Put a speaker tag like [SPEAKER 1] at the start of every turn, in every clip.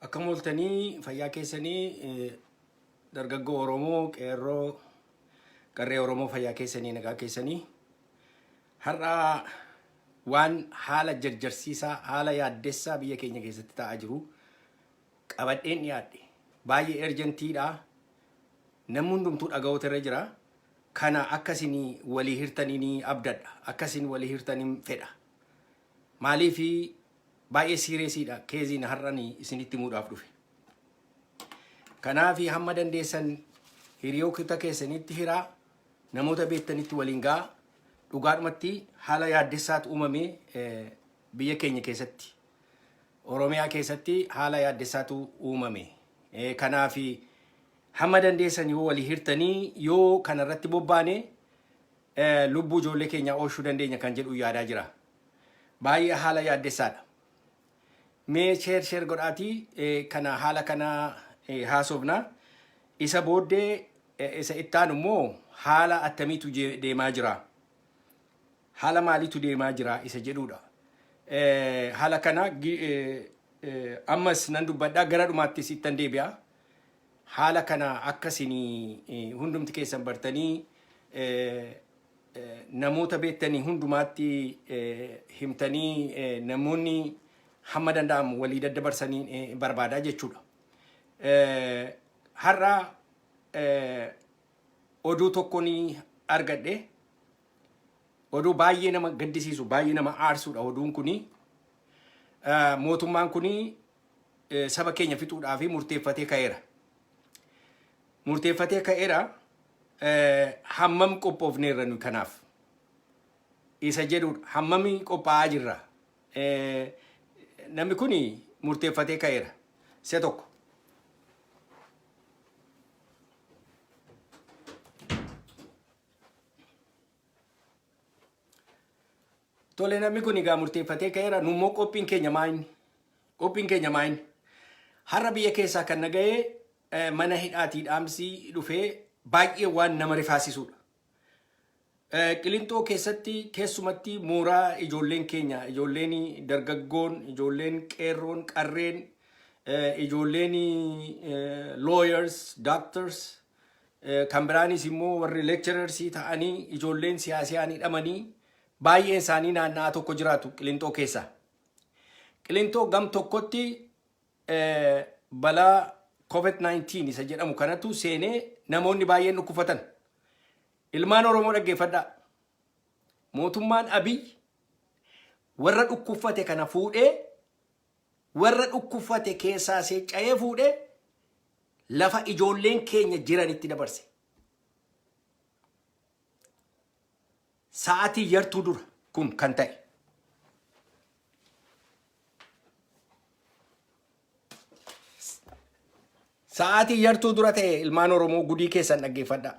[SPEAKER 1] Akkam ooltanii fayyaa keessanii dargaggoo Oromoo qeerroo qarree Oromoo fayyaa keessanii nagaa keessanii har'a waan haala jarjarsiisaa haala yaaddessaa biyya keenya keessatti ta'aa jiru qabadheen dhiyaadhe baay'ee erjentiidha namni hundumtuu dhaga'uutu irra jira kana akka isin walii hirtanii ni abdadha akka isin walii hirtanii fedha maaliif baay'ee siireesiidha keeziin har'ani isinitti himuudhaaf dhufe. Kanaaf hamma dandeessan hiriyoota keessanitti hiraa namoota beektanitti waliin ga'a dhugaadhumatti haala yaaddessaatu uumame biyya keenya keessatti. Oromiyaa keessatti haala yaaddessaatu uumame. Kanaaf hamma dandeessan yoo walii hirtanii yoo kanarratti bobbaane lubbuu ijoollee keenyaa oolchuu dandeenya kan jedhu yaadaa jira. Baay'ee haala yaaddessaadha. Mee sheer sheer godhaatii kana haala kana haasofna. Isa booddee isa ittaanu immoo haala attamiitu deemaa jira. Haala maaliitu deemaa jira isa jedhudha. Haala kana ammas nan dubbadha gara dhumaattis ittan deebi'a. Haala kana akka isin hundumti keessan bartanii namoota beektanii hundumaatti himtanii namoonni hamma danda'amu walii daddabarsanii barbaadaa jechuudha. Har'a oduu tokko ni argadhe. Oduu baay'ee nama gaddisiisu, baay'ee nama aarsuudha oduun kuni. Mootummaan kuni saba keenya fixuudhaaf murteeffatee ka'eera. Murteeffatee ka'eera hammam qophoofneerra nuyi kanaaf isa jedhudha. Hammam qophaa'aa jirra. Namni kun murteeffatee ka'eera. Isa tokko. Tole namni kun egaa murteeffatee ka'eera. Nu immoo qophiin keenya maayini? Qophiin keenya maayini? Har'a biyya keessaa kan naga'ee mana hidhaatii dhaamsi dhufee baay'ee waan nama rifaasisuudha. Qilinxoo keessatti keessumatti mooraa ijoolleen keenya, ijoolleen dargaggoon, ijoolleen qeerroon, qarreen, ijoolleen lawyers, doctors, kan biraanis immoo warri lecturers ta'anii ijoolleen siyaasaan hidhamanii baay'een isaanii naanna'aa tokko jiraatu Qilinxoo keessa. Qilinxoo gam tokkotti balaa COVID-19 isa jedhamu kanatu seenee namoonni baay'een dhukkufatan. Ilmaan Oromoo dhaggeeffadhaa. Mootummaan Abiy warra dhukkubfate kana fuudhee warra dhukkuffate keessaa seecca'ee fuudhee lafa ijoolleen keenya jiranitti dabarse. Sa'aatii yartuu dura kun kan ta'e. Sa'aatii yartuu dura ta'e ilmaan Oromoo gudii keessan dhaggeeffadhaa.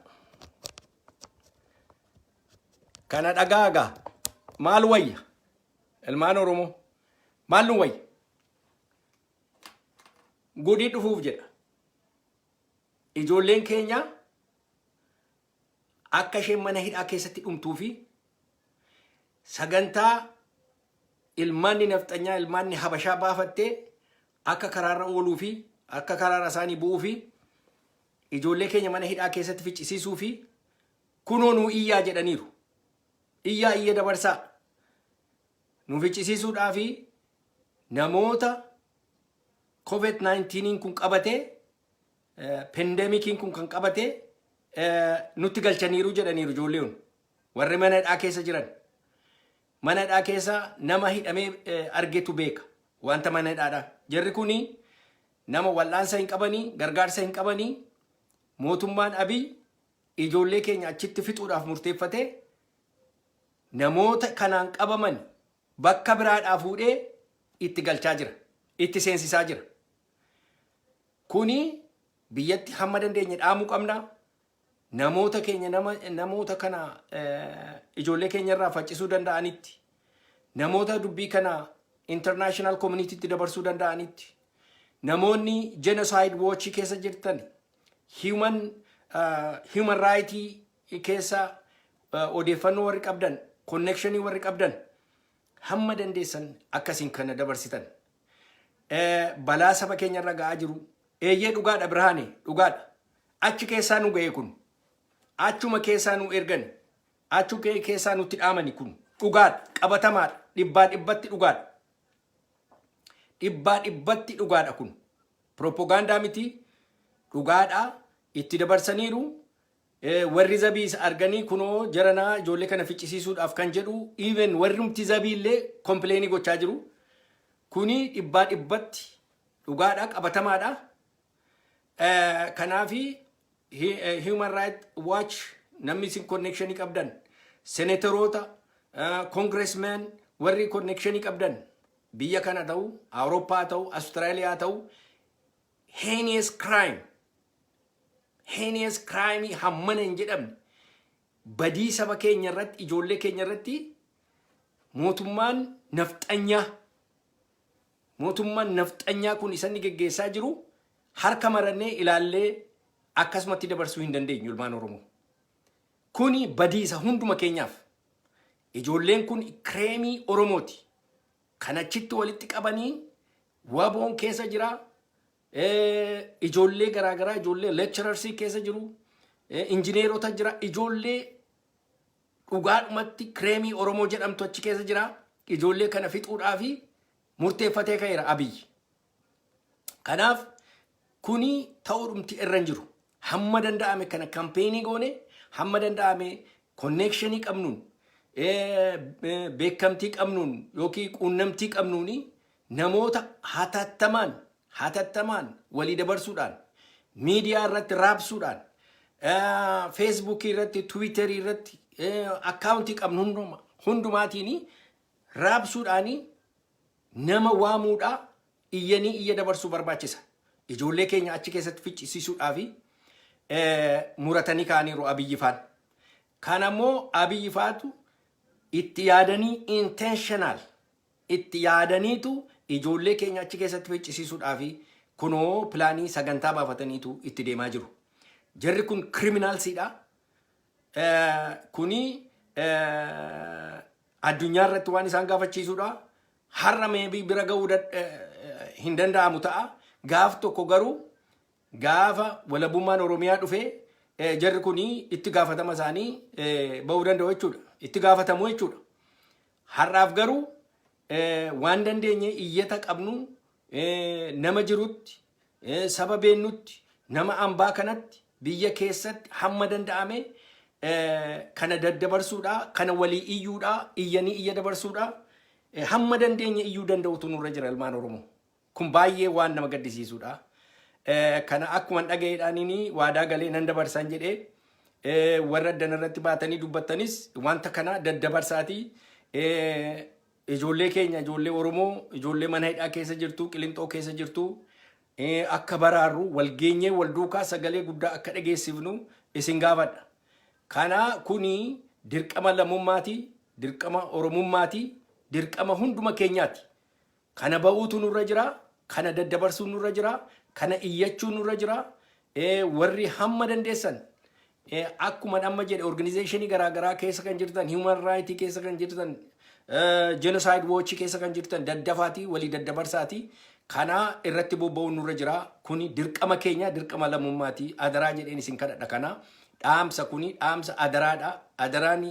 [SPEAKER 1] Kana dhagaa gaa maal wayya? Ilmaan Oromoo maal nu wayya? Gudii dhufuuf jedha. Ijoolleen keenya akka isheen mana hidhaa keessatti dhumtuu fi sagantaa ilmaanni nafxanyaa ilmaanni habashaa baafattee akka karaarra ooluu fi akka karaarra isaanii bu'uu fi ijoollee keenya mana hidhaa keessatti ficcisiisuu fi kunoo nuu iyyaa jedhaniiru. Iyyaa iyya dabarsaa. Nu ficcisiisuudhaa fi namoota COVID-19 kun qabatee pendemikiin kun kan qabate nutti galchaniiru jedhaniiru ijoolleen warri mana hidhaa keessa jiran. Mana hidhaa keessa nama hidhamee argetu beeka wanta mana hidhaadha. Jarri kuni nama wal'aansa hin qabanii, gargaarsa hin qabanii mootummaan Abiy ijoollee keenya achitti fixuudhaaf murteeffatee namoota kanaan qabaman bakka biraadhaa fuudhee itti galchaa jira. Itti seensisaa jira. Kuni biyyatti hamma dandeenye dhaamuu qabna. Namoota keenya nama namoota kana ijoollee keenya irraa faccisuu danda'anitti namoota dubbii kana international communitytti dabarsuu danda'anitti namoonni genocide watch keessa jirtan human human right keessa odeeffannoo warri qabdan connectionii warri qabdan hamma dandeessan akkasiin kana dabarsitan. Balaa saba keenya irra ga'aa jiru. Eeyyee, dhugaadha Birhaane, dhugaadha. Achi keessaa nu ga'e kun. Achuma keessaa nu ergan. Achu keessaa nutti dhaamani kun. Dhugaadha, qabatamaadha, dhibbaa dhibbatti dhugaadha. Dhibbaa dhibbatti dhugaadha kun. Propagaandaa miti, dhugaadha. Itti dabarsaniiru. Warri zabiis arganii kunoo jaranaa ijoollee kana ficcisiisuudhaaf kan jedhu, even warrumti zabii illee complain gochaa jiru. Kuni dhibbaa dhibbatti dhugaadha, qabatamaadha. Kanaafi Human Rights Watch, namni isin connection qabdan, senatoroota, congressman, warri connection qabdan, biyya kana ta'u, Awurooppaa ta'u, Austraaliyaa ta'u, heinous crime, heinous crime hammana hin jedhamne, badii saba keenya irratti, ijoollee keenya irratti mootummaan nafxanyaa kun isa inni geggeessaa jiru harka marannee ilaallee akkasumatti dabarsuu hin dandeenyu, ilmaan Oromoo. Kuni badiisa hunduma keenyaaf. Ijoolleen kun kireemii Oromooti. Kan achitti walitti qabanii waboon keessa jira. Ijoollee garaagaraa, ijoollee lecturers keessa jiru. Injineerota jira. Ijoollee dhugaadhumatti kireemii Oromoo jedhamtu achi keessa jira. Ijoollee kana fixuudhaafi murteeffatee ka'eera Abiyyi. Kanaaf kuni ta'uudhumti irra hin jiru. Hamma danda'ame kana campaign goone, hamma danda'ame connection qabnuun, beekamtii qabnuun yookiin quunnamtii qabnuun namoota hatattamaan hatattamaan walii dabarsuudhaan, miidiyaa irratti raabsuudhaan, Facebookii irratti, Twitterii irratti, account qabnu hundumaatiin raabsuudhaan, nama waamuudhaa, iyyanii iyya dabarsuu barbaachisa. Ijoollee keenya achi keessatti ficcisiisuudhaafi muratanii kaaniiru Abiyyi faan. Kan ammoo Abiyyi faatu itti yaadanii, intentional itti yaadaniitu ijoollee keenya achi keessatti ficcisiisuudhaafi kunoo plan, sagantaa baafataniitu itti deemaa jiru. Jarri kun criminalsiidha. Kuni addunyaa irratti waan isaan gaafachiisudha. Har'a maybe bira ga'uu hin danda'amu ta'a. Gaaf tokko garuu, gaafa walabummaan Oromiyaa dhufee, jarri kun itti gaafatama isaanii bahuu danda'u jechuudha. Itti gaafatamu jechuudha. Har'aaf garuu waan dandeenye iyyata qabnu nama jirutti, saba beennutti, nama ambaa kanatti, biyya keessatti hamma danda'ame kana daddabarsuudha, kana walii iyyuudha, iyyanii iyya dabarsuudha. Hamma dandeenye iyyuu danda'utu nurra jira, ilmaan Oromoo. Kun baay'ee waan nama gaddisiisudha. Kana akkuma dhaga'eedhaaniin waadaa galee nan dabarsan jedhee, warra addan irratti baatanii dubbattanis wanta kana daddabarsaatii ijoollee keenya, ijoollee Oromoo, ijoollee mana hidhaa keessa jirtu, Qilinxoo keessa jirtu akka baraarru, wal geenyee wal duukaa sagalee guddaa akka dhageessifnu isin gaafadha. Kana kuni dirqama lammummaati, dirqama Oromummaati, dirqama hunduma keenyaati. Kana ba'uutu nurra jira, kana daddabarsuun nurra jira, kana iyyachuun nurra jira. Warri hamma dandeessan, akkuma amma jedhe, organization garaagaraa keessa kan jirtan, human right keessa kan jirtan, Genocide Watch keessa kan jirtan, daddafaatii walii daddabarsaati. Kana irratti bobba'uun nurra jira. Kuni dirqama keenya, dirqama lammummaati. Adaraa jedheen isin kadhadha kana. Dhaamsa kuni dhaamsa adaraadha. Adaraan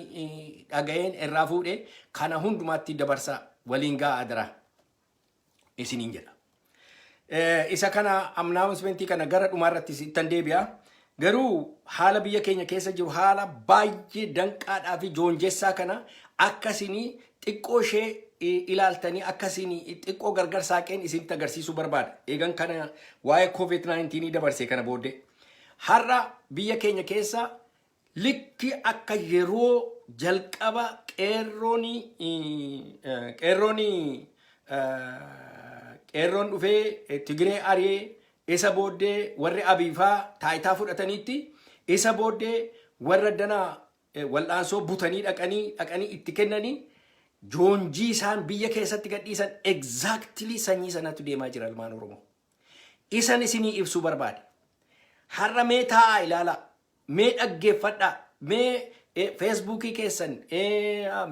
[SPEAKER 1] dhaga'een irraa fuudhee kana hundumaatti dabarsa, waliin ga'a adaraa isiniin jedha. Isa kana announcement kana gara dhumaarratti ittan deebi'a. Garuu haala biyya keenya keessa jiru, haala baay'ee danqaadhaa fi joonjessaa kana akkasinii xiqqoo ishee ilaaltanii, akkasiin xiqqoo gargar saaqeen isinitti agarsiisuu barbaada. Eegan kana waa'ee COVID-19 dabarsee kana booddee. Har'a biyya keenya keessa likki akka yeroo jalqaba qeerroon dhufee Tigiree ari'ee, isa booddee warri Abiifaa taayitaa fudhataniitti, isa booddee warra danaa wal'aansoo butanii dhaqanii itti kennanii, joonjii isaan biyya keessatti gadhiisan, exactly sanyii sanatu deemaa jira, ilmaan Oromoo. Isan isinii ibsuu barbaade. Har'a mee taa'aa ilaalaa, mee dhaggeeffadhaa, mee Facebookii keessan,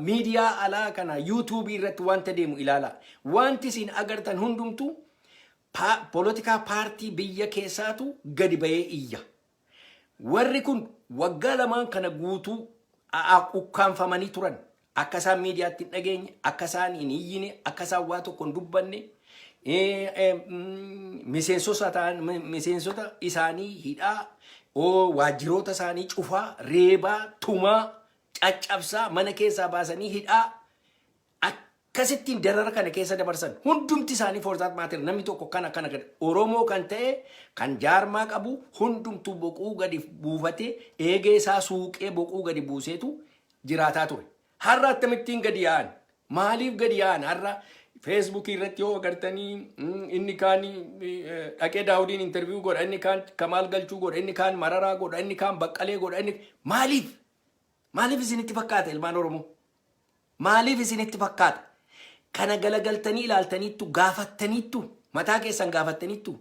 [SPEAKER 1] miidiyaa alaa kana, YouTubeii irratti wanta deemu ilaalaa. Wanti isin agartan hundumtuu Poolitikaa paartii biyya keessaatu gadi bahee iyya. Warri kun waggaa 2n kana guutuu ukkaanfamanii turan. Akka isaan miidiyaatti hin dhageenye, akka isaan hin iyyine, akka isaan waa tokko hin dubbanne, miseensota isaanii hidhaa, waajjiroota isaanii cufaa, reebaa, tumaa, caccabsaa, mana keessaa baasanii hidhaa, akkasittiin darara kana keessa dabarsan. Hundumti isaanii, for that matter, namni tokko kana kana gadi Oromoo kan ta'e, kan jaarmaa qabu hundumtuu boquu gadi buufatee, eegee isaa suuqee, boquu gadi buuseetu jiraataa ture. Har'a akkamittiin gadi yaa'an? Maaliif gadi yaa'an? Har'a Feesbuukii irratti yoo agartanii, inni kaan dhaqee Daawudiin interview godha, inni kaan Kamaal Galchuu godha, inni kaan Mararaa godha, inni kaan Baqqalee godha, inni maaliif? Maaliif isinitti fakkaata, ilmaan Oromoo? Maaliif isinitti fakkaata? Kana galagaltanii ilaaltaniittu, gaafattaniittu, mataa keessan gaafattaniittu?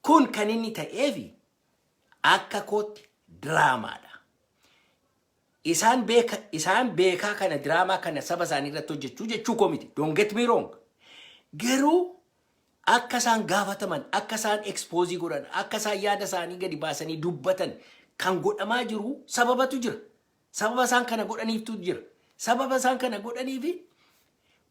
[SPEAKER 1] Kun kan inni ta'eefi akka kootti diraamaadha. Isaan beekaa kana diraamaa kana saba isaanii irratti hojjechuu jechuu koo miti. Don't get me wrong. Garuu akka isaan gaafataman, akka isaan expose godhan, akka isaan yaada isaanii gadi baasanii dubbatan kan godhamaa jiru sababatu jira. Sababa isaan kana godhaniiftu jira. Sababa isaan kana godhaniifi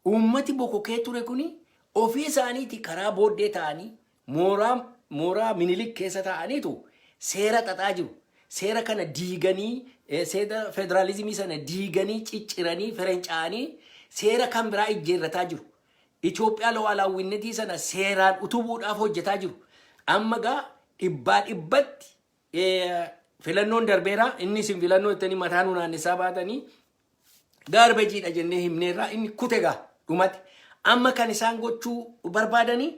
[SPEAKER 1] uummati bokokee ture kuni ofii isaaniiti karaa booddee ta'anii, mooraa Minilik keessa ta'aniitu seera xaxaa jiru. Seera kana diiganii, seera federaalizimii sana diiganii, cicciranii, ferenca'anii seera kan biraa ijjeerrataa jiru. Itoophiyaa lu'aalaawwinnetii sana seeraan utubuudhaaf hojjetaa jiru. Amma gaa dhibbaa dhibbatti filannoon darbeera. Inni isin filannoo jettanii mataa nu naannessaa baatanii garbageiidha jennee himneerraa, inni kute gaa dhumate. Amma kan isaan gochuu barbaadanii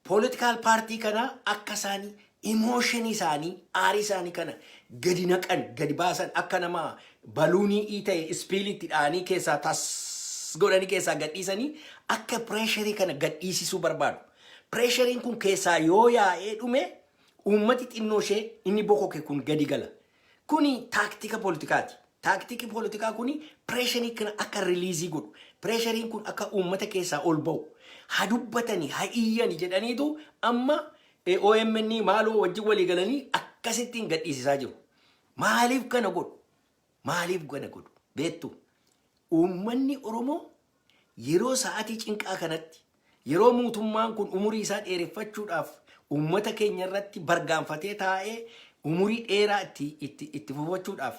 [SPEAKER 1] political paartii kana akka isaanii emotionii isaanii, aarii isaanii kana gadi naqan, gadi baasan, akka nama balloonii ta'e ispiilitti dha'anii keessaa tas godhanii keessaa gadhiisanii, akka pressureii kana gadhiisisuu barbaadu. Pressureiin kun keessaa yoo yaa'ee dhume, uummati xinnoo ishee inni bokoke kun gadi gala. Kuni taaktika poolitikaati. Taaktiki poolitikaa kuni pressureii kana akka release godhu. Pressureiin kun akka uummata keessaa ol ba'u. Haa dubbatanii, haa iyyani jedhaniitu amma OMN maaloo wajjin walii galanii akkasittiin gadhiisisaa jiru. Maaliif kana godhu? Maaliif kana godhu? Beektu, uummanni Oromoo yeroo sa'aatii cinqaa kanatti, yeroo mootummaan kun umurii isaa dheereffachuudhaaf uummata keenya irratti bargaanfatee taa'ee, umurii dheeraa itti fufachuudhaaf,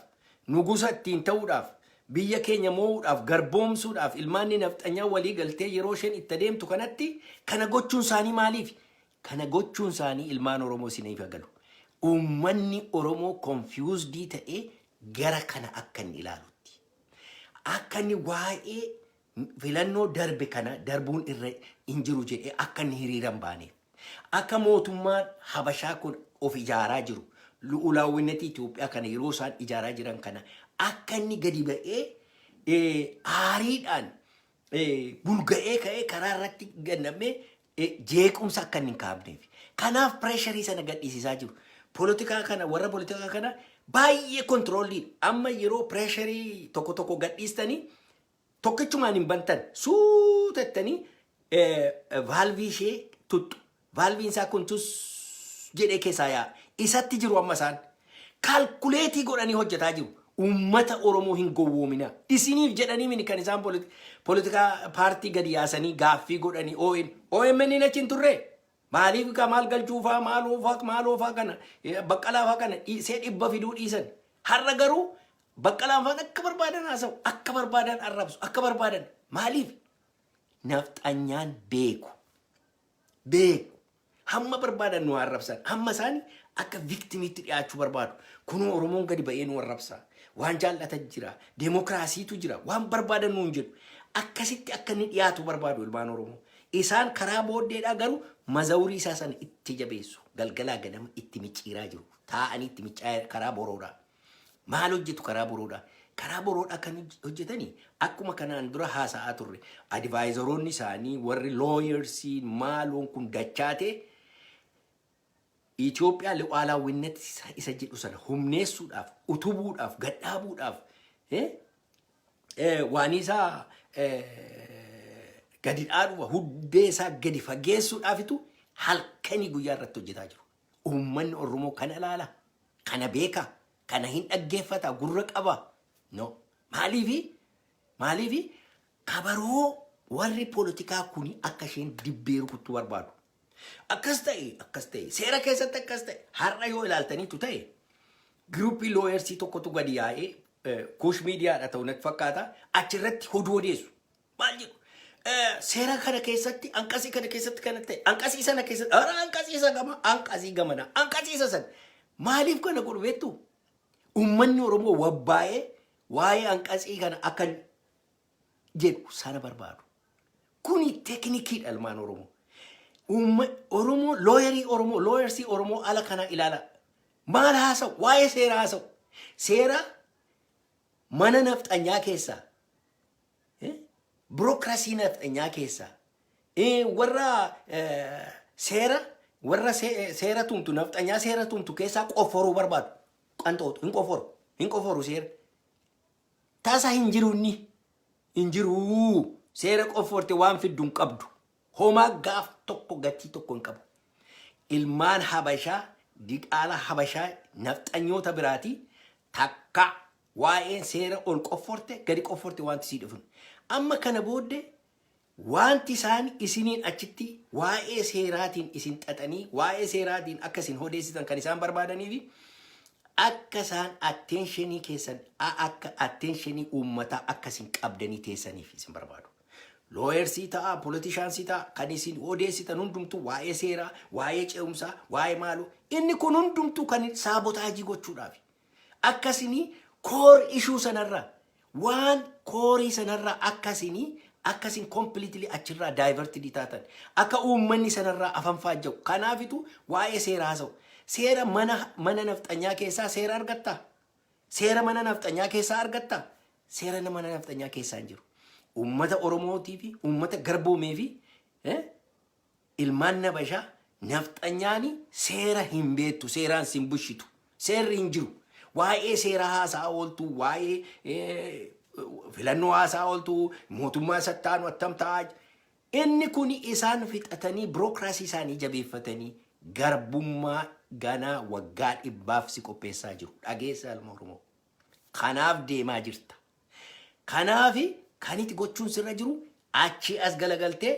[SPEAKER 1] nugusa ittiin ta'uudhaaf, biyya keenya moo'uudhaaf, garboomsuudhaaf ilmaanni nafxanyaa walii galtee yeroo isheen itti adeemtu kanatti kana gochuun isaanii maaliif? Kana gochuun isaanii, ilmaan Oromoo, isiniif galu. Uummanni Oromoo confused ta'ee gara kana akka inni ilaalutti. Akka inni waa'ee filannoo darbe kana darbuun irra hin jiru jedhee akka inni hiriira hin baaneef. Akka mootummaan Habashaa kun of ijaaraa jiru, lu'ulaawwinnetii Itoophiyaa kana yeroo isaan ijaaraa jiran kana akka inni gadi ba'ee aariidhaan bulga'ee ka'ee karaa irratti gannamee jeequmsa akka inni hin kaafneef. Kanaaf pressureii sana gadhiisisaa jiru. Poolitikaa kana, warra poolitikaa kana baay'ee controllediidha. Amma yeroo pressureii tokko tokko gadhiistanii tokkichumaan hin bantan, suutettanii valveii ishee tuttu. Valveiin isaa kun tus jedhee keessaa yaa'a. Isatti jiru amma isaan. Calculate godhanii hojjetaa jiru. Uummata Oromoo hin gowwoomina. Isiniif jedhanii mini kan isaan poolitikaa paartii gadi yaasanii gaaffii godhanii ON. OMN achi hin turre. Maaliif ka maal galchuufaa, maaloofaa maaloofaa kana, Baqqalaafaa kana dhiisee dhibba fiduu dhiisan? Har'a garuu Baqqalaan faan akka barbaadan haasa'u, akka barbaadan arrabsu, akka barbaadan. Maaliif? Nafxanyaan beeku. Beeku. Hamma barbaadan nu arrabsan. Hamma isaan akka victimiitti dhiyaachuu barbaadu. Kunoo Oromoon gadi ba'ee nu arrabsa. Waan jaallatan jira. Deemokiraasiitu jira. Waan barbaadan nuun jedhu. Akkasitti akka inni dhiyaatu barbaadu ilmaan Oromoo. Isaan karaa booddeedhaa garuu mazawurii isaa sana itti jabeessu. Galgalaa ganama itti micciiraa jiru. Taa'anii itti miccaa karaa boroodhaa. Maal hojjetu karaa boroodhaa? Karaa boroodhaa kan hojjetanii akkuma kanaan dura haasa'aa turre, advisoroonni isaanii warri lawyersiin maaloon kun dachaatee Itoophiyaa lu'aalaawwinnati isa jedhu sana humneessuudhaaf, utubuudhaaf, gadhaabuudhaaf, waan isaa gadi dhaadhuuf, hundee isaa gadi fageessuudhaafitu Halkanii guyyaa irratti hojjetaa jiru. Uummanni Oromoo kana ilaala, kana beeka, kana hin dhaggeeffata, gurra qaba. No. Maaliifi? Maaliifi? Kabaroo warri poolitikaa kuni akka isheen dibbee rukuttuu barbaadu. Akkas ta'e, akkas ta'e, seera keessatti akkas ta'e, har'a yoo ilaaltaniitu ta'e, groupii lawyersii tokkotu gadi yaa'ee, Kuush Miidiyaadha ta'u natti fakkaata, achirratti oduu odeessu. Maal jedhu? Seera kana keessatti, anqasii kana keessatti kana ta'e, anqasii sana keessatti, ara anqasii isa gama, anqasii gamana, anqasii isa sana. Maaliif kana godhu beektu? Uummanni Oromoo wabbaa'ee waa'ee anqasii kana akka jedhu sana barbaadu. Kuni teknikiidha ilmaan Oromoo. Oromoo lawyerii Oromoo, lawyersii Oromoo ala kana ilaala. Maal haasa'u? Waa'ee seeraa haasa'u. Seera mana nafxanyaa keessaa, bureaucracy nafxanyaa keessaa, warra seera, warra seera tumtu, nafxanyaa seera tumtu keessaa qofforuu barbaadu. Qanxootu hin qofforu, hin qofforu seera. Tasa hin jiru, inni hin jiru. Seera qofforte waan fiddu hin qabdu. Homaa gaaf tokko gatii tokko hin qabu. Ilmaan Habashaa, diqaala Habashaa, nafxanyoota biraati takka waa'een seera ol qofforte gadi qofforte wanti sii dhufun. Amma kana booddee wanti isaan isiniin achitti waa'ee seeraatiin isin xaxanii, waa'ee seeraatiin akka isin odeessitan kan isaan barbaadanii fi akka isaan attentionii keessan, akka attentionii uummataa akka isin qabdanii teessaniif isin barbaadu. Lawyersii ta'a, politiciansii ta'a, kan isin odeessitan hundumtuu waa'ee seeraa, waa'ee ce'umsaa, waa'ee maaloo. Inni kun hundumtuu kan sabotage gochuudhaaf. Akkasinii core issue sanarraa, waan coreii sanarraa akkasin completely achirraa diverted taatan, akka uummanni sanarraa afan faajja'u. Kanaafitu waa'ee seeraa haasa'u. Seera mana nafxanyaa keessaa seera argattaa? Seera mana nafxanyaa keessaa argattaa? Seera mana nafxanyaa keessaa hin jiru. Uummata Oromootii fi uummata garboomee fi ilmaan Nabashaa nafxanyaani seera hin beektu, seeraan sin bushitu. Seerri hin jiru. Waa'ee seeraa haasaa ooltu, waa'ee filannoo haasaa ooltu, mootummaa sattaanu attam ta'aa. Inni kun isaan fixatanii, bureaucracy isaanii jabeeffatanii, garbummaa ganaa waggaa 100f si qopheessaa jiru. Dhageessa, ilma Oromoo. Kanaaf deemaa jirta. Kanaaf kan itti gochuun sirra jiru, achi as galagaltee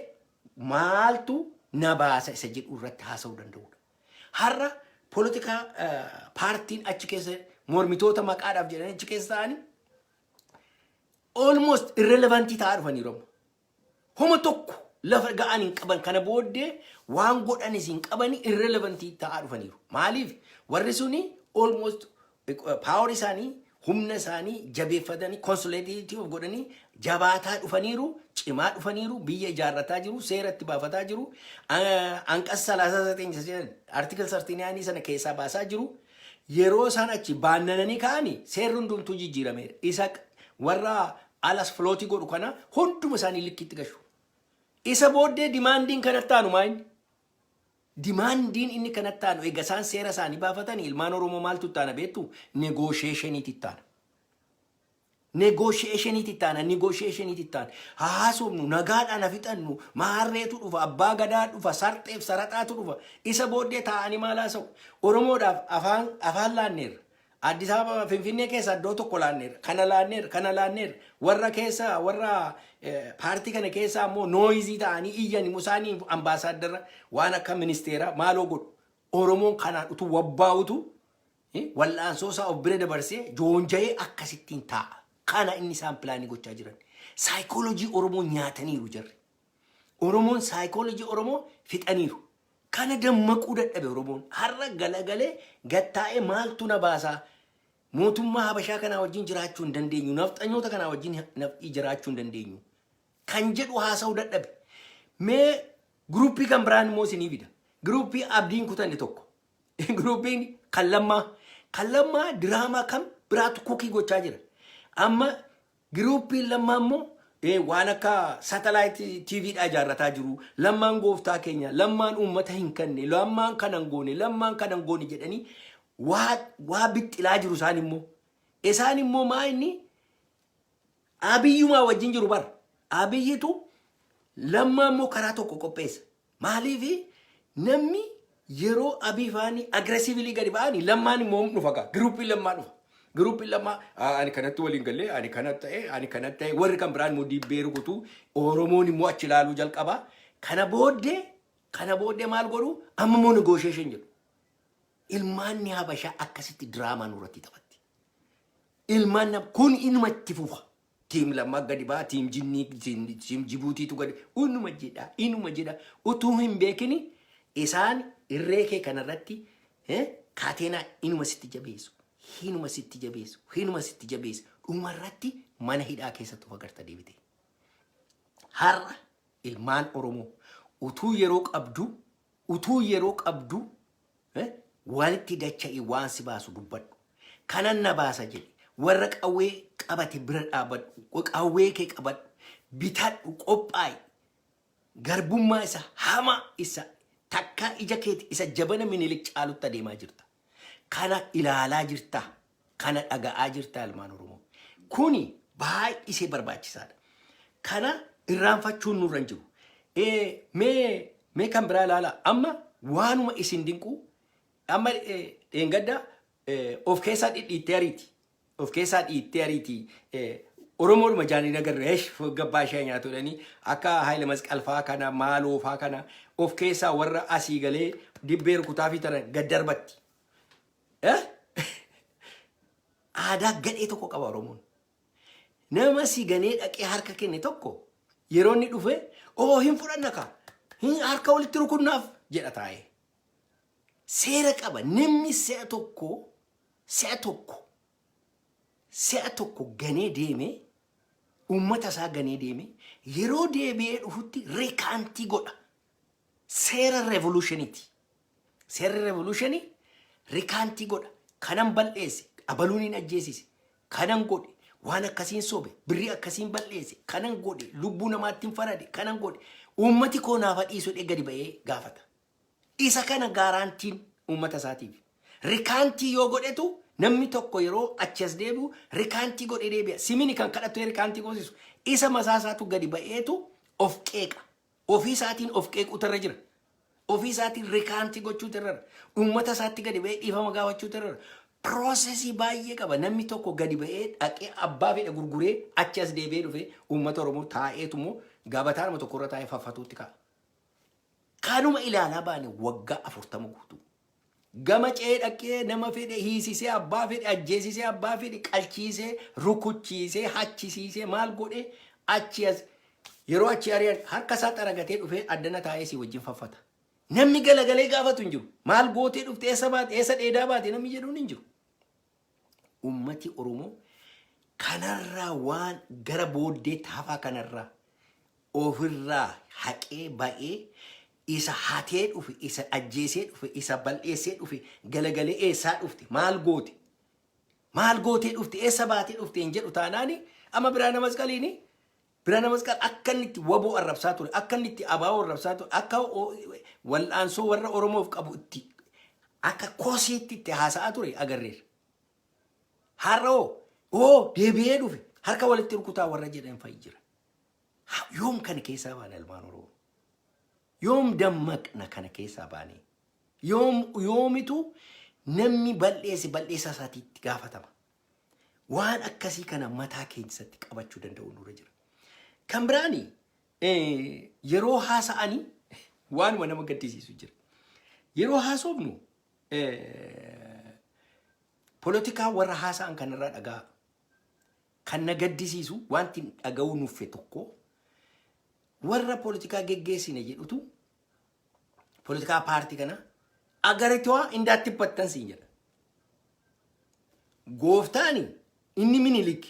[SPEAKER 1] maaltu na baasa isa jedhu irratti haasa'uu danda'udha. Har'a poolitikaa paartiin achi keessa mormitoota maqaadhaaf jedhanii achi keessa ta'anii almost irrelevantii ta'aa dhufaniiru amma. Homa tokko lafa ga'an hin qaban, kana booddee waan godhanis hin qaban, irrelevantii ta'aa dhufaniiru. Maaliif? Warri suni almost power isaanii, humna isaanii jabeeffatanii, consolidate of godhanii jabaataa dhufaniiru, cimaa dhufaniiru, biyya ijaarrataa jiru, seera itti baafataa jiru, አንቀጽ 39, article 39 sana keessaa baasaa jiru. Yeroo isaan achi baannananii ka'anii seerri hundumtuu jijjiirameera. Isa warra alas floatii godhu kana hunduma isaanii likkiitti gashu. Isa booddee demandiin kanatti aanu maa inni? Demandiin inni kanatti aanu, egaa isaan seera isaanii baafatanii, ilmaan Oromoo maaltu itti aana beektu? Negotiationiitti itti aana. Negotiationiitti itti aana, negotiationiitti itti aana. Haasofnu, nagaadhaan hafixannu, maarreetu dhufa, abbaa gadaa dhufa, sarxeef saraxaatu dhufa. Isa booddee taa'anii maal haasa'u? Oromoodhaaf afaan laanneerra. Addis Ababa Finfinnee keessa iddoo tokko laanneerra. Kana laanneerra, kana laanneerra. Warra keessa, warra paartii kana keessa ammoo noisy ta'anii iyyan immoo isaanii ambaasaaddara waan akka ministeeraa maaloo godhu. Oromoon kanaan utuu wabbaa'utu, wal'aansoo isaa of bira dabarsee joonja'ee akkasittiin taa'a. Kana inni isaan planii gochaa jiran. Saayikoolojii Oromoo nyaataniiru jarri. Oromoon, saayikoolojii Oromoo fixaniiru. Kana dammaquu dadhabe Oromoon. Har'a galagalee gattaa'ee maaltu na baasaa? Mootummaa Habashaa kanaa wajjin jiraachuu hin dandeenyu. Nafxanyoota kanaa wajjin jiraachuu hin dandeenyu. Kan jedhu haasa'uu dadhabe. Mee groupii kan biraan immoo isinii fida. Groupii abdiin kutanne tokko. Groupiin kan Lammaa. Kan Lammaa diraamaa kam biraatu cookii gochaa jira. Amma groupiin Lammaa immoo waan akka satellite TVdhaa ijaarrataa jiru. Lammaan gooftaa keenya, Lammaan uummata hin kanne, Lammaan kanan goone, Lammaan kanan goone jedhanii waa bixxilaa jiru isaan immoo. Isaan immoo maa inni Abiyyumaa wajjin jiru bara. Abiyyitu Lammaa immoo karaa tokko qopheessa. Maaliifi? Namni yeroo Abiy faanii aggressively gadi ba'anii, Lammaan immoo dhufa gaa. Groupiin Lammaa dhufa. Groupiin Lammaa ani kanatti waliin gallee, ani kanatti ta'e, ani kanatti ta'e, warri kan biraan immoo dibbee rukutu, Oromoon immoo achi ilaaluu jalqaba. Kana booddee maal godhu? Amma immoo negotiation jedhu. Ilmaanni Habashaa akkasitti diraamaa nurratti taphatti. Ilmaan kun inuma itti fufa. Team Lammaa gadi ba'a, team Jinnii, team Jibuutiitu gadi, inuma jedha, inuma jedha. Utuu hin beekini isaan irree kee kanarratti kaateenaa inuma sitti jabeessu, inuma sitti jabeessu, inuma sitti jabeessu. Dhumarratti mana hidhaa keessatti of agarta deebite. Har'a ilmaan Oromoo, utuu yeroo qabdu, utuu yeroo qabdu, walitti dacha'ii waan si baasu dubbadhu. Kanan na baasa jedhi. Warra qawwee qabate bira dhaabbadhu. Qawwee kee qabadhu. Bitadhu, qophaa'i. Garbummaa isa hamaa, isa takkaa ija keeti, isa jabana Minilik caalutti adeemaa jirta. Kana ilaalaa jirta. Kana dhaga'aa jirta, ilmaan Oromoo. Kuni baay'isee barbaachisaadha. Kana irraanfachuun nurra hin jiru. Mee kan biraa ilaala. Amma waanuma isin dinqu, amma dheengadda of keessaa dhidhiittee ariiti. Of keessaa dhiittee ariiti. Oromoodhuma jaanii nagarre eesh gabbaa ishee nyaatu jedhanii, akka Haayile Masqal faa kana, maaloo faa kana of keessaa warra asii galee dibbee rukutaa fi tana gad darbatti. Eh? Aadaa gadhee tokko qaba Oromoon. Nama si ganee dhaqee harka kenne tokko yeroo inni dhufe, "Oo, hin fudhanna kaa, hin harka walitti rukunnaaf," jedha taa'ee. Seera qaba. Namni si'a tokko ganee deeme, uummata isaa ganee deeme, yeroo deebi'ee dhufutti recant godha. Seera revolutioniiti. Seerri revolutionii recant godha. Kanan bal'eesse, abaluun hin ajjeesise, kanan godhe, waan akkasiin sobe, birrii akkasiin bal'eesse, kanan godhe, lubbuu namaatti hin farade, kanan godhe, uummati koo naaf dhiisu jedhee gadi ba'ee gaafata. Isa kana guaranteein uummata isaatiif. Recant yoo godhetu, namni tokko yeroo achi as deebi'u recant godhee deebi'a. Simini kan kadhatu recant goosisu. Isa masaasaatu gadi ba'eetu of qeeqa. Ofii isaatiin of qeequutu irra jira. Ofii isaatiin recant gochuutu irra jira. Uummata isaatti gadi ba'ee dhiifama gaafachuutu irra jira. Processii baay'ee qaba. Namni tokko gadi ba'ee dhaqee abbaa fedhe gurguree achi as deebi'ee dhufee uummata Oromoo taa'eetu immoo gabataaruma tokko irra taa'ee faffatuutti ka'a. Kanuma ilaalaa baane waggaa 40 guutuu. Gama ce'ee dhaqee nama fedhe hiisisee, abbaa fedhe ajjeesisee, abbaa fedhe qalchiisee, rukuchiisee, hachisiisee, maal godhee, achi as yeroo achi ari'an harka isaa xaragatee dhufee addana taa'ee si wajjin faffata. Namni galagalee gaafatu hin jiru. Maal gootee dhufte, eessa baate, eessa dheedaa baate namni jedhuun hin jiru. Ummati Oromoo kanarraa, waan gara booddeetti hafaa kanarraa ofirraa haqee ba'ee, isa hatee dhufe, isa ajjeesee dhufe, isa bal'eessee dhufe galagalee eessaa dhufte, maal goote, maal gootee dhufte, eessa baatee dhufte hin jedhu taanaani, amma Biraana Masqaliini, Biraana Masqal akka inni itti WABOO arrabsaa ture, akka inni itti ABO arrabsaa ture, akka wal'aansoo warra Oromoof qabu itti akka kosiitti itti haasa'aa ture agarreerra. Har'a hoo deebi'ee dhufe, harka walitti rukutaa warra jedhan fa'i jira. Yoom kana keessaa baana, ilmaan Oromoo? Yoom dammaqna kana keessaa baane? Yoom, yoomitu namni bal'eesse bal'eessaa isaatiitti gaafatama? Waan akkasii kana mataa keessatti qabachuu danda'u nurra jira. Kan biraani, yeroo haasa'anii waanuma nama gaddisiisu jira. Yeroo haasofnu polotikaa warra haasa'an kanarraa dhagaa. Kan na gaddisiisu, wanti dhaga'uu nuffe tokko, warra polotikaa geggeessine jedhutu polotikaa paartii kana agarituwaa indaatti battan siin jedha. Gooftaani inni Minilik,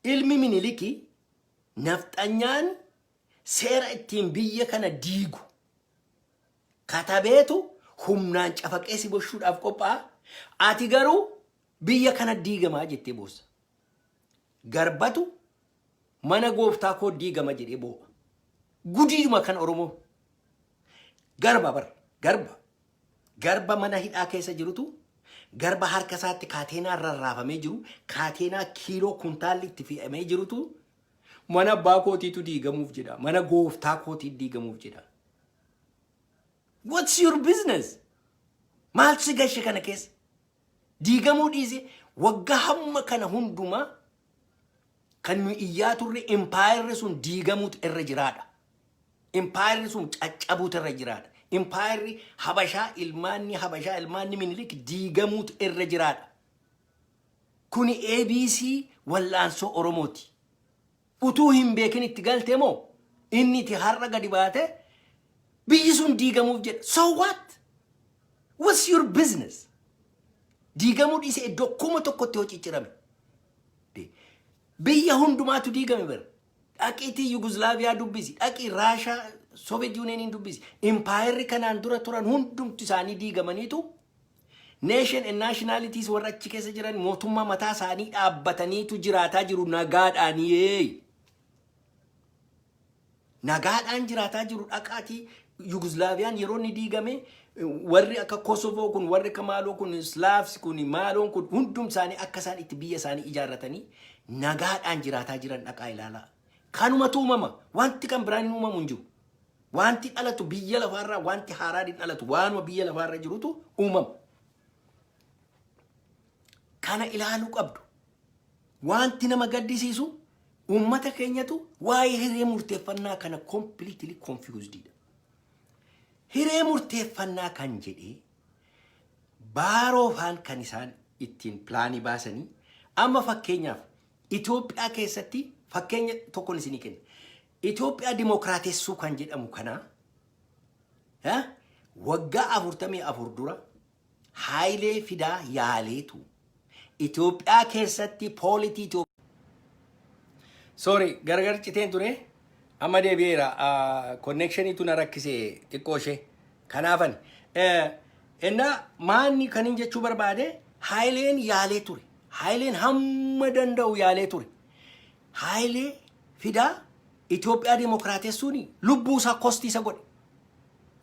[SPEAKER 1] ilmi Miniliki, nafxanyaan seera ittiin biyya kana diigu katabeetu humnaan cafaqee si boshuudhaaf qophaa'a. Ati garuu biyya kana diigamaa jettee boossa. Garbatu mana gooftaa koo diigama jedhee boo'a. Gudiidhuma kan Oromoo. Garba bar, garba. Garba mana hidhaa keessa jirutu, garba harka isaatti kaateenaa rarraafamee jiru, kaateenaa kiiloo kuntaalli itti fe'amee jirutu mana abbaa kootiitu diigamuuf jedha. Mana gooftaa kootii diigamuuf jedha. What's your business? Maal si gashe kana keessa? Diigamuu dhiise, waggaa hamma kana hundumaa kan nu iyyaa turre impaayerri sun diigamuutu irra jiraadha. Impaayerri sun caccabuutu irra jiraadha. Impaayerri Habashaa, ilmaanni Habashaa, ilmaanni Minilik diigamuutu irra jiraadha. Kuni ABC wallaansoo Oromooti. Utuu hin beekin itti galte moo inni itti har'a gadi baate biyyi sun diigamuuf jedha. So what? What's your business? Diigamuu dhiise iddoo 1000tti yoo ciccirame. Biyya hundumaatu diigame bara. Dhaqiitii Yuguzlaaviyaa dubbisi. Dhaqii Raashaa, Soviet Unioniin dubbisi. Impaayerri kanaan dura turan hundumtu isaanii diigamaniitu nation and nationalities warra achi keessa jiran mootummaa mataa isaanii dhaabbataniitu jiraataa jiru nagaadhaanii. Nagaadhaan jiraataa jiru. Dhaqaatii Yuguzlaaviyaan yeroo inni diigame, warri akka Kosovo kun, warri akka maaloo kun, Slaavs kun, maaloon kun hundum isaanii akka isaan itti biyya isaanii ijaarratanii nagaadhaan jiraataa jiran dhaqaa ilaalaa. Kanumatu uumama. Wanti kan biraan hin uumamu hin jiru. Wanti dhalatu biyya lafaarraa wanti haaraan hin dhalatu, waanuma biyya lafaarra jirutu uumama. Kana ilaaluu qabdu. Wanti nama gaddisiisu, uummata keenyatu waa'ee hiree murteeffannaa kana completely confused dha. Hiree murteeffannaa kan jedhee Baaroofaan kan isaan ittiin pilaanii baasanii, amma fakkeenyaaf Itoophiyaa keessatti fakkeenya tokkoon isinii kenna. Itoophiyaa dimokiraatessuu kan jedhamu kana waggaa 44 dura Haayilee Fidaa yaaleetu Itoophiyaa keessatti polity Itoophiyaa. Sorry, gargar citeen ture. Amma deebi'eera. Connectioniitu na rakkise xiqqoo ishee. Kanaafan. Innaa maanni kan hin jechuu barbaade, Haayileen yaalee ture. Haayileen hamma danda'u yaalee ture. Haayilee Fidaa Itoophiyaa dimokiraatessuun lubbuu isaa cost isa godhe.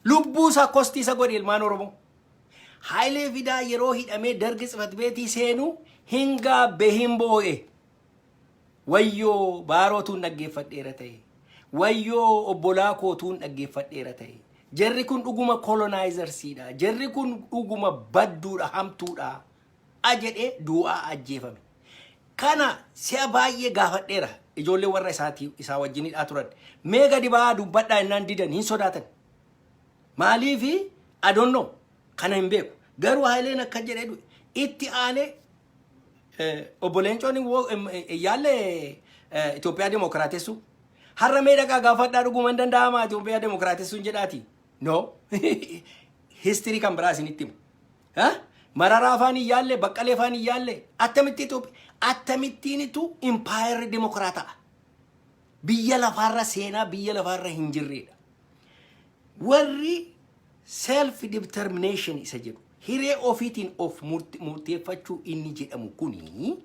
[SPEAKER 1] Lubbuu isaa cost isa godhe, ilmaan Oromoo. Haayilee Fidaa yeroo hidhamee Dargi tsifat beetii seenuu hin gaabbe, hin boo'e. Wayyoo, Baarootuun dhaggeeffadheera ta'e. Wayyoo, obbolaa kootuun dhaggeeffadheera ta'e. Jarri kun dhuguma colonizersiidha. Jarri kun dhuguma badduudha, hamtuudha. A jedhee du'aa ajjeefame. Kana si'a baay'ee gaafadheera. Ijoollee warra isaatii isaa wajjinidhaa turan. Mee gadi ba'aa dubbadhaa innaan didan, hin sodaatan. Maaliifi adonnoo kana hin beeku. Garuu Haayileen akka jedhee du'e. Itti aanee obbo Leencoon yaalle Itoophiyaa dimokiraatessuu. Har'a mee dhaqaa gaafadhaa, dhuguma hin danda'amaa Itoophiyaa dimokiraatessuun jedhaati. No. History kan biraa isinitti himu. Mararaa afaan hin yaalle, Baqqalee afaan hin yaalle, attamitti Itoophiyaa akkamittiinitu impaayerri dimokiraataa biyya lafaarra, seenaa biyya lafaarra hin jirredha. Warri self determination isa jedhu, hiree ofiitiin of murteeffachuu inni jedhamu kuni,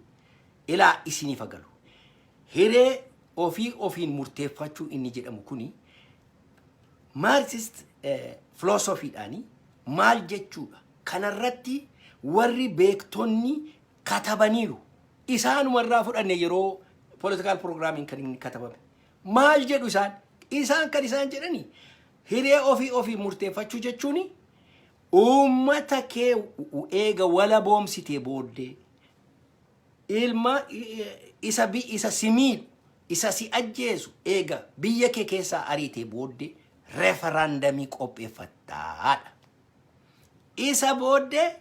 [SPEAKER 1] ilaa isiniif agalu. Hiree ofii ofiin murteeffachuu inni jedhamu kuni Marxist philosophiidhaani maal jechuudha? Kanarratti warri beektonni katabaniiru. Isaanumarraa fudhanne yeroo political programming kan inni katabame. Maal jedhu isaan? Isaan kan isaan jedhani, hiree ofii ofii murteeffachuu jechuun uummata kee eega wala boomsitee booddee ilma isa isa si miidhu, isa si ajjeesu eega biyya kee keessaa ariitee booddee referendumii qopheeffattaadha. Isa booddee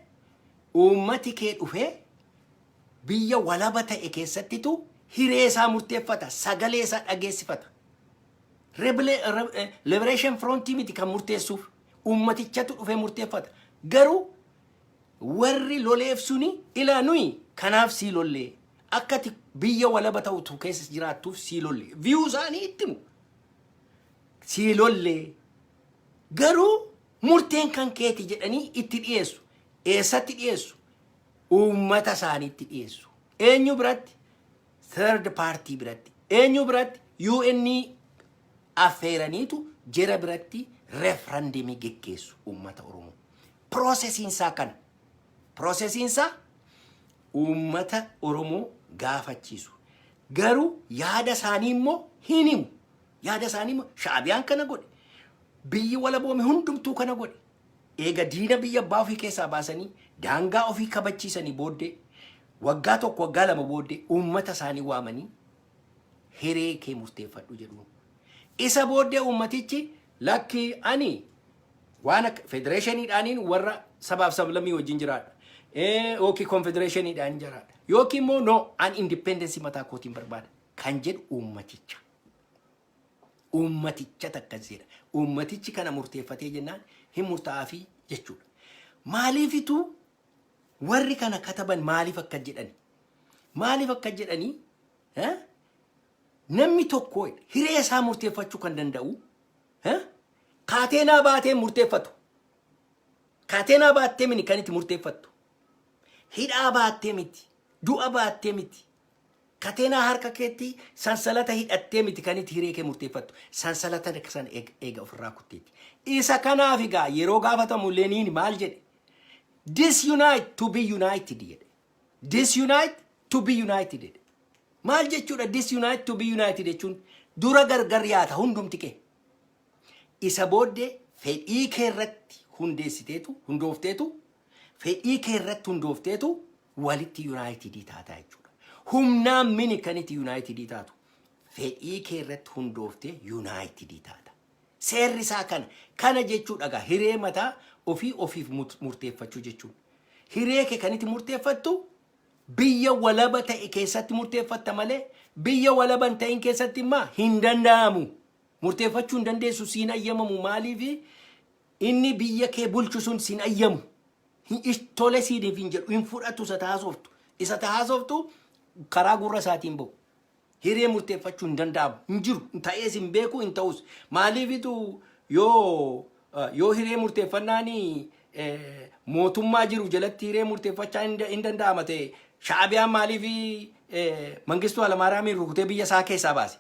[SPEAKER 1] uummati kee dhufee biyya walaba ta'e keessattitu hiree isaa murteeffata, sagalee isaa dhageessifata. Liberation Frontii miti kan murteessuuf, uummatichatu dhufee murteeffata. Garuu warri loleef suni, ilaa nuyi kanaaf sii lollee, akkati biyya walaba ta'utu keessa jiraattuuf sii lollee, view isaanii itti himu. Sii lollee, garuu murteen kan keeti jedhanii itti dhiyeessu. Eessatti dhiyeessu? Uummata isaaniitti dhiyeessu. Eenyu biratti? Third party biratti. Eenyu biratti? UN affeeraniitu jara biratti referendumii geggeessu uummata Oromoo. Processiin isaa kana. Processiin isaa uummata Oromoo gaafachiisu. Garuu yaada isaanii immoo hin himu. Yaada isaanii immoo Shaabiyaan kana godhe. Biyyi walaboome hundumtuu kana godhe. Eega diina biyya abbaa ofii keessaa baasanii daangaa ofii kabachiisanii booddee, waggaa 1, waggaa 2 booddee uummata isaanii waamanii hiree kee murteeffadhu jedhuun. Isa booddee uummatichi lakki, ani waan akka federeeshiniidhaaniin warra sabaaf sablammii wajjin jiraadha. Yookiin konfedereeshiniidhaan jiraadha. Yookiin immoo no, an independence mataa kootiin barbaada kan jedhu uummaticha. Uummaticha akkas jedha. Uummatichi kana murteeffatee jennaan hin murtaa'aafii jechuudha. Maaliifitu warri kana kataban? Maaliif akka jedhani? Maaliif akka jedhanii? Namni tokko hiree isaa murteeffachuu kan danda'u kaateenaa baatee murteeffatu. Kaateenaa baattee mini kan itti murteeffattu. Hidhaa baattee miti. Du'a baattee miti. Kateenaa harka keetti sansalata hidhattee miti kan itti hiree kee murteeffattu. Sansalata sana eega ofirraa kutteetti. Isa kanaaf egaa yeroo gaafatamu Leeniin maal jedhe? "Disunite to be united" jedhe. "Disunite to be united" jedhe. Maal jechuudha "disunite to be united" jechuun? Dura gargar yaata hundumti kee. Isa booddee fedhii kee irratti hundeessiteetu, hundoofteetu, fedhii kee irratti hundoofteetu walitti united taataa jechuudha. Humnaan mini kan itti united taatu. Fedhii kee irratti hundooftee united taata. Seerri isaa kana. Kana jechuudha egaa hiree mataa ofii ofiif murteeffachuu jechuudha. Hiree kee kan itti murteeffattu biyya walaba ta'e keessatti murteeffatta malee biyya walaba hin ta'in keessatti immoo hin danda'amu. Murteeffachuu hin dandeessu, siin ayyamamu. Maaliif? Inni biyya kee bulchu sun siin ayyamu. Tole siiniif hin jedhu, hin fudhatu isa taasoftu. Isa taasoftu karaa gurra isaatiin bahu. Hiree murteeffachuu hin danda'amu. Hin jiru. Ta'ees hin beeku, hin ta'us. Maaliifitu yoo hiree murteeffannaan mootummaa jiru jalatti hiree murteeffachaa hin danda'ama ta'e, Shaabiyaan maaliif Mangistuu Hayilamaariyaamiin rukutee biyya isaa keessaa baase?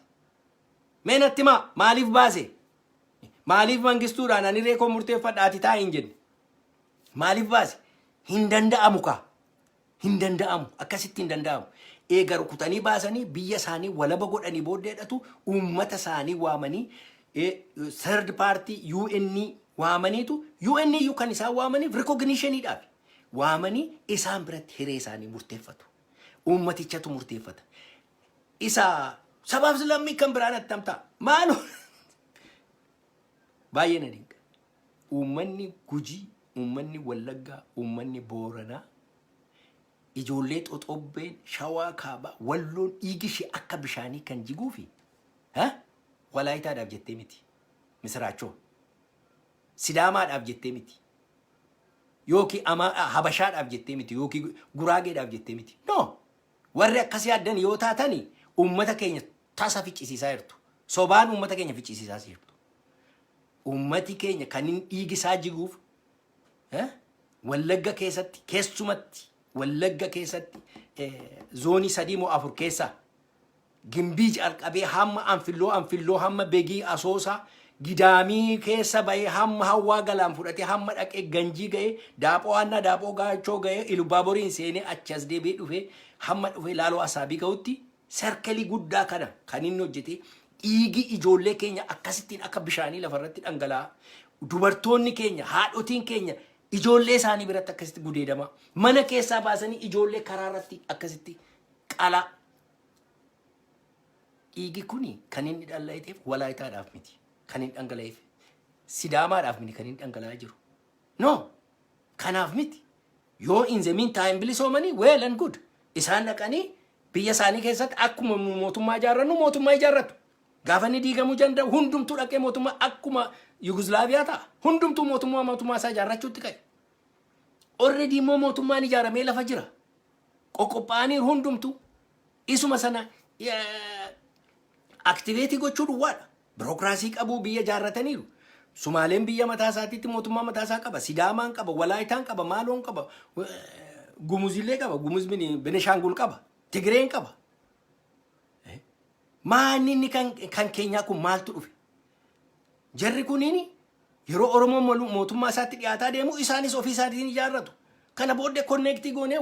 [SPEAKER 1] Mee natti himaa, maaliif baase? Maaliif Mangistuudhaan ani hiree koo murteeffadha, ati taa'i hin jenne? Maaliif baase? Hin danda'amu kaa. Hin danda'amu. Akkasitti hin danda'amu. Eega rukutanii baasanii biyya isaanii walaba godhanii booddeedhatu uummata isaanii waamanii, third party UN waamaniitu, UN iyyuu kan isaan waamaniif recognitioniidhaaf waamanii isaan biratti hiree isaanii murteeffatu. Uummatichatu murteeffata. Isa sabaaf lammii kan biraan attam ta'a. Maaloo, baay'ee na dinqa. Uummanni Gujii, uummanni Wallaggaa, uummanni Booranaa, ijoollee xoxobbeen Shawaa Kaabaa, Walloon dhiigi ishee akka bishaanii kan jiguu fi Walaayitaadhaaf jettee miti. Misiraachoo. Sidaamaadhaaf jettee miti. Yookiin Habashaadhaaf jettee miti. Yookiin Guraageedhaaf jettee miti. No. Warri akkas yaaddan yoo taatani uummata keenya tasa ficcisiisaa jirtu. Sobaan uummata keenya ficcisiisaa jirtu. Uummati keenya kan inni dhiigi isaa jiguuf Wallagga keessatti, keessumatti Wallagga keessatti zoonii sadii moo afur keessaa Gimbii calqabee hamma Anfilloo, Anfilloo hamma Begii, Asoosaa, Gidaamii keessa bahee, hamma Hawwaa Galaan fudhatee, hamma dhaqee Ganjii ga'ee, Daaphoo Aannaa, Daaphoo Gaachoo ga'ee, Ilubbaaboriin seenee, achi as deebi'ee dhufee, hamma dhufee Laaloo Asaabii ga'utti circle guddaa kana kan inni hojjete, dhiigi ijoollee keenya akkasittiin akka bishaanii lafarratti dhangala'a. Dubartoonni keenya, haadhotiin keenya ijoollee isaanii biratti akkasitti gudeedama. Mana keessaa baasanii ijoollee karaa irratti akkasitti qalaa. Dhiigi kuni kan inni dhangala'eef Walaayitaadhaaf miti. Kan inni dhangala'eef Sidaamaadhaaf miti kan inni dhangala'aa jiru. No, kanaaf miti. Yoo in the meantime bilisoomanii, well and good. Isaan dhaqanii biyya isaanii keessatti akkuma mootummaa ijaarrannu mootummaa ijaarratu. Gaafa inni diigamuu danda'u hundumtuu dhaqee mootummaa akkuma Yugoslaaviyaa ta'a. Hundumtuu mootummaa mootummaa isaa ijaarrachuutti ka'e. Already immoo mootummaan ijaaramee lafa jira. Qoqophaa'aniiru hundumtuu. Isuma sana activate gochuu duwwaadha. Birookiraasii qabu, biyya ijaarrataniiru. Sumaaleen biyya mataa isaatiitti mootummaa mataa isaa qaba. Sidaamaan qaba, Walaayitaan qaba, Maaloon qaba, Gumuzillee qaba, Gumuz Benishaangul qaba, Tigireen qaba. Maanni inni kan keenyaa kun maaltu dhufe? Jarri kuniin yeroo Oromoon mootummaa isaatti dhiyaataa deemu isaanis ofii isaatiin ijaarratu. Kana booddee connect goonee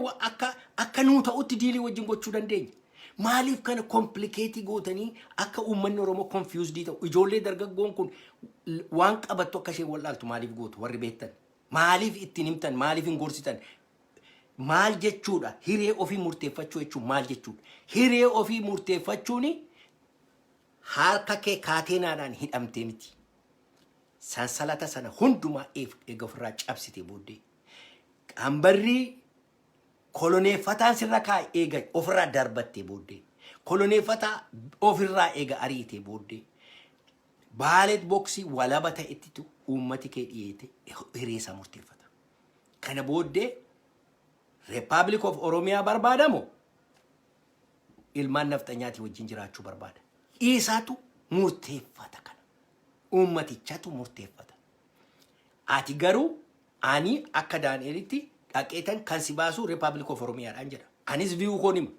[SPEAKER 1] akka nuu ta'utti deal wajjin gochuu dandeenya. Maaliif kana complicate gootanii akka uummanni Oromoo confused ta'u, ijoollee dargaggoon kun waan qabattu akka isheen wallaaltu maaliif gootu warri beektan? Maaliif ittiin himtan? Maaliif hin gorsitan? Maal jechuudha? Hiree ofii murteeffachuu jechuun maal jechuudha? Hiree ofii murteeffachuun harka kee kaateenaadhaan hidhamtee miti. Sansalata sana hundumaa eega ofirraa cabsite booddee. Qambarrii koloneeffataan sirra kaa'e eega ofirraa darbattee booddee. Koloneeffataa ofirraa eega ariitee booddee. Ballot boxii walaba ta'ettitu uummati kee dhiyeete hiree isaa murteeffata. Kana booddee Republic of Oromiyaa barbaadamu, ilmaan nafxanyaatii wajjin jiraachuu barbaada? Isaatu murteeffata kana. Uummatichatu murteeffata. Ati garuu ani akka Daani'elitti dhaqeetan kan si baasu Republic of Oromiyaadhaan jedha. Anis view koon hima.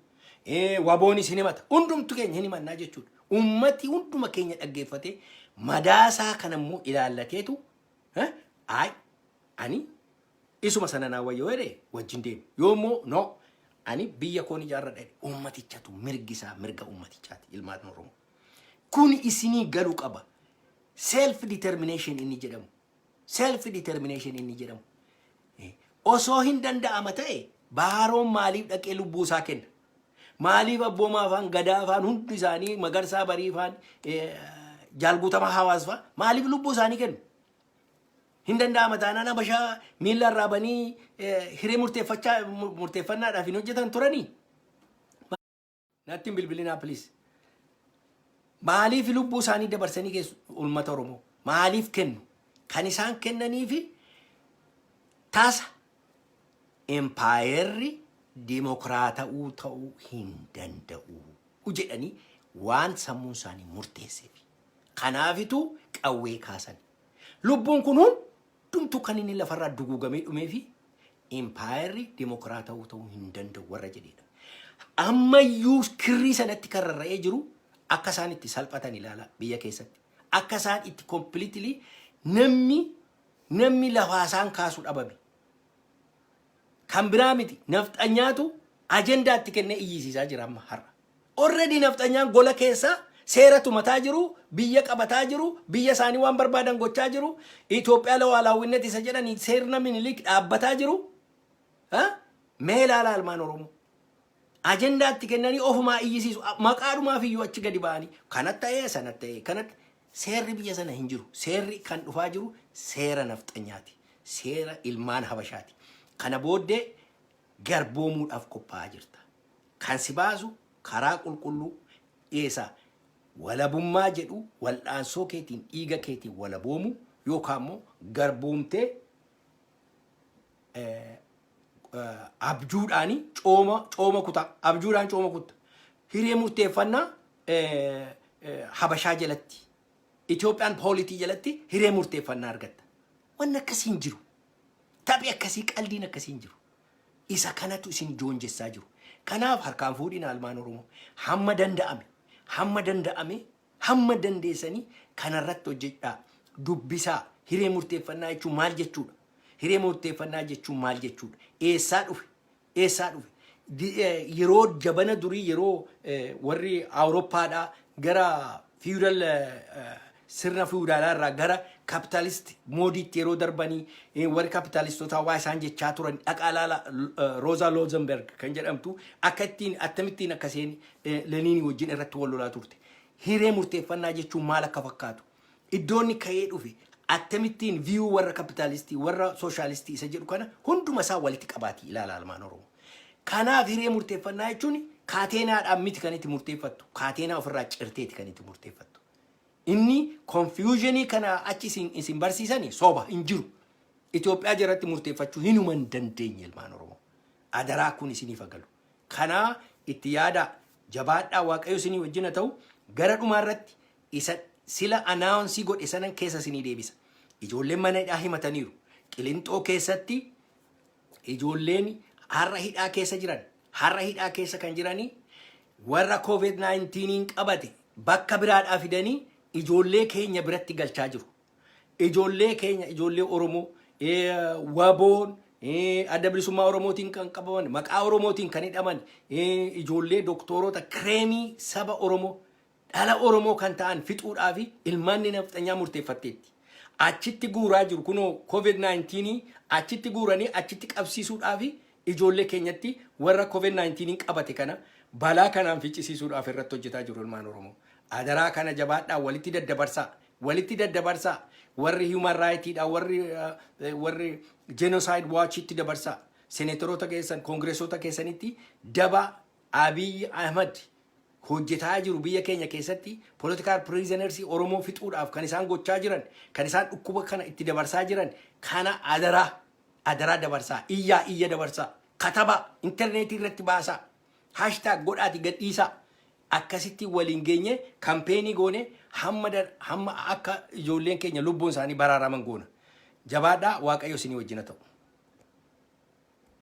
[SPEAKER 1] Waboonis hin himata. Hundumtu keenya hin himannaa jechuudha. Ummati hunduma keenya dhaggeeffate madaasaa kana immoo ilaallateetu, ay, ani isuma sana naa wayyoo jedhee wajjin deema. Yoo immoo no, ani biyya koon ijaarradha jedhe, ummatichatu mirgi isaa mirga ummatichaati, ilmaan Oromoo. Kun isinii galuu qaba. Self determination inni jedhamu. Self determination inni jedhamu. Osoo hin danda'ama ta'e Baaroon maaliif dhaqee lubbuu isaa kenna? Maaliif Abboomaa afaan, Gadaa afaan, hundi isaanii, Magarsaa Barii afaan, Jaalguutamaa Hawaas fa'a maaliif lubbuu isaanii kennu? Hin danda'ama taanaan Habashaa miila irraa banii hiree murteeffachaa murteeffannaadhaaf hin hojjetan turanii? Natti hin bilbilinaa, please. Maaliif lubbuu isaanii dabarsanii keessu uummata Oromoo? Maaliif kennu? Kan isaan kennaniifi tasa impaayerri dimokiraata'uu ta'uu hin danda'u jedhanii waan sammuun isaanii murteesseef. Kanaafitu qawwee kaasan. Lubbuun kun hundumtuu kan inni lafarraa duguugamee dhumee fi impaayerri dimokiraata'uu ta'uu hin danda'u warra jedhedha. Ammayyuu kirrii sanatti kan rarra'ee jiru akka isaan itti salphatan ilaala biyya keessatti. Akka isaan itti completely namni lafaa isaan kaasu dhabame. Kan biraa miti, nafxanyaatu ajendaatti kennee iyyisiisaa jira amma har'a. Already nafxanyaan gola keessa seera tumataa jiru, biyya qabataa jiru, biyya isaanii waan barbaadan gochaa jiru, Itoophiyaa lawaalawwinet isa jedhanii seerna Minilik dhaabbataa jiru. Mee ilaalaa, ilmaan Oromoo. Ajendaatti kennanii ofumaa iyyisiisu. Maqaadhumaaf iyyuu achi gadi ba'anii kanatti ta'ee, sanatti ta'ee, kanatti seerri biyya sana hin jiru. Seerri kan dhufaa jiru seera nafxanyaati. Seera ilmaan Habashaati. Kana booddee garboomuudhaaf qophaa'aa jirta. Kan si baasu karaa qulqulluu dhiyeessaa. Walabummaa jedhu wal'aansoo keetiin, dhiiga keetiin walaboomu yookaan immoo garboomtee abjuudhaani cooma kutaa, abjuudhaan cooma kutta. Hiree murteeffannaa Habashaa jalatti, Itoophiyaan polity jalatti hiree murteeffannaa argatta. Wanni akkasii hin jiru. Taphi akkasii, qaldiin akkasii hin jiru. Isa kanatu isin joonjessaa jiru. Kanaaf harkaan fuudhina, ilmaan Oromoo. Hamma danda'ame, hamma danda'ame, hamma dandeessanii kanarratti hojjedhaa. Dubbisaa. Hiree murteeffannaa jechuun maal jechuudha? Hiree murteeffannaa jechuun maal jechuudha? Eessaa dhufe? Eessaa dhufe? Yeroo jabana durii, yeroo warri Awurooppaadhaa gara feudal, sirna feudalaa irraa gara capitalist modeitti yeroo darbanii, warri kapitaalistotaa waa isaan jechaa turan dhaqaa laala. Roozaa Luxemburg kan jedhamtu akka ittiin, akkamittiin akka isheen Leniinii wajjin irratti wal lolaa turte. Hiree murteeffannaa jechuun maal akka fakkaatu, iddoonni ka'ee dhufe, akkamittiin view warra kapitaalistii, warra sooshaalistii isa jedhu kana hunduma isaa walitti qabaatii ilaala, ilmaan Oromoo. Kanaaf hiree murteeffannaa jechuun kaateenaadhaan miti kan itti murteeffattu. Kaateenaa ofirraa cirteeti kan itti murteeffattu. Inni confusionii kana achi isin barsiisani soba, hin jiru. Itoophiyaa jalatti murteeffachuu hinuma hin dandeenye, ilmaan Oromoo. Adaraa kun isiniif agalu. Kanaa itti yaadaa, jabaadhaa, Waaqayyo isinii wajjin haa ta'u. Gara dhumaa irratti isa sila announce godhe sanan keessa isinii deebisa. Ijoolleen mana hidhaa himataniiru. Qilinxoo keessatti ijoolleen har'a hidhaa keessa jiran, har'a hidhaa keessa kan jiranii, warra COVID-19 qabate bakka biraadhaa fidanii ijoollee keenya biratti galchaa jiru. Ijoollee keenya, ijoollee Oromoo, WBOn, Adda Bilisummaa Oromootiin kan qabaman, maqaa Oromootiin kan hidhaman, ijoollee doktoorota kireemii saba Oromoo, dhala Oromoo kan ta'an fixuudhaa fi ilmaanni nafxanyaa murteeffatteetti. Achitti guuraa jiru kunoo COVID-19 achitti guuranii achitti qabsiisuudhaaf, ijoollee keenyatti warra COVID-19 qabate kana balaa kanaan ficcisiisuudhaaf irratti hojjetaa jiru ilmaan Oromoo. Adaraa kana jabaadhaa, walitti daddabarsaa. Walitti daddabarsaa. Warri human rightidha, warri Genocide Watchitti dabarsaa. Seneetoroota keessan, koongireesota keessanitti daba Abiy Ahmad hojjetaa jiru biyya keenya keessatti, political prisoners Oromoo fixuudhaaf kan isaan gochaa jiran, kan isaan dhukkuba kana itti dabarsaa jiran kana adaraa adaraa dabarsaa, iyyaa iyya dabarsaa, katabaa, intarneetii irratti baasaa, hashtag godhaati gadhiisaa. Akkasitti waliin geenye campaign goone hamma akka ijoolleen keenya lubbuun isaanii baraaraman goona. Jabaadhaa, Waaqayyo isinii wajjina ta'u.